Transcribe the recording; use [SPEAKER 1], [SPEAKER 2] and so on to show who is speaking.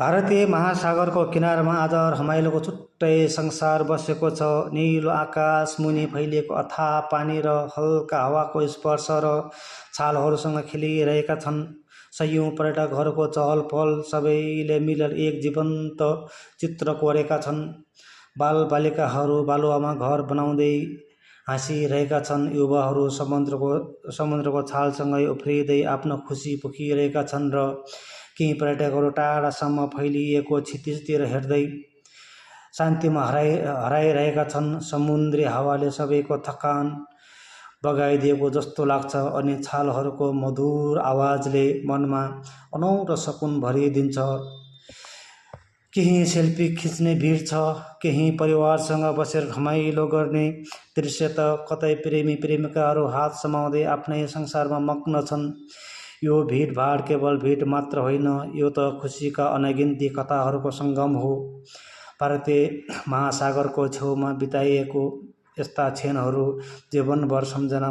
[SPEAKER 1] भारतीय महासागरको किनारमा आज रमाइलोको छुट्टै संसार बसेको छ। नीलो आकाश मुनि फैलिएको अथाह पानी र हल्का हावाको स्पर्श र छालहरूसँग खेलिरहेका छन्। सयौं पर्यटकहरूको चहल पहल, सबैले मिलेर एक जीवन्त चित्र कोरेका छन्। बालबालिकाहरू बालुवामा घर बनाउँदै हाँसिरहेका छन्। युवाहरू समुद्रको छालसँगै उफ्रिँदै आफ्नो खुसी पोखिरहेका छन् र केही पर्यटकहरू टाढासम्म फैलिएको क्षितिजतिर हेर्दै शान्तिमा हराइरहेका छन्। समुद्री हावाले सबैको थकान बगाइदिएको जस्तो लाग्छ अनि छालहरूको मधुर आवाजले मनमा अनौठो सुकुन भरिदिन्छ। केही सेल्फी खिच्ने भिड छ, केही परिवारसँग बसेर रमाइलो गर्ने दृश्य त कतै प्रेमी प्रेमिकाहरू हात समाउँदै आफ्नै संसारमा मग्न छन्। यो भिडभाड केवल भिड मात्र होइन, यो त खुसीका अनगिन्ती कथाहरूको सङ्गम हो। भारतीय महासागरको छेउमा बिताइएको यस्ता क्षणहरू जीवनभर सम्झनामा